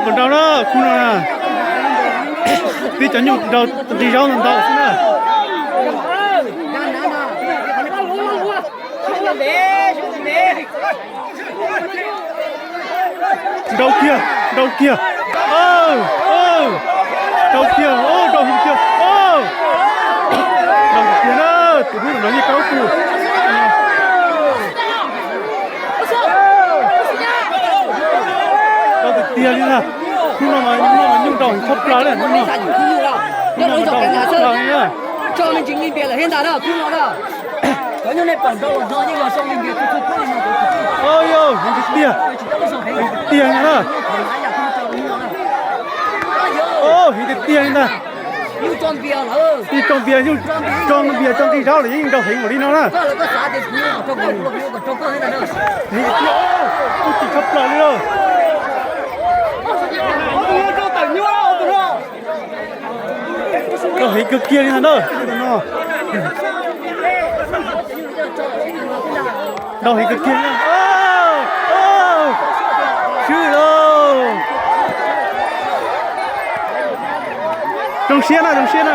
Puas nrau na, khub no na. Tib cov nyuj nrau nqi zaub ntau ntau xwb na. Nrau kiag, nrau kiag. Nrau kiag, nrau kiag. Nrau kiag na, tus hnub no yeej kaub tus. Nrau tiag tiag li na. Hnub no mas, hnub no mas nyuj nrau heev tshaj plaws li hnub no. Hnub no mas nrau heev tshaj plaws li na. Yog, heev tiag tiag, heev tiag li na. Heev tiag tiag li ntag. Yeej tso npias, yeej tso npias tso nqi zaub los yeej nrau heev npaum li no na. Heev tiag, ub, tsis tshaj plaws li lauj. Nrau heev kawg kiag li ntag na. Nrau heev kawg kiag li. Swb lauj. Zoo siab na, zoo siab na.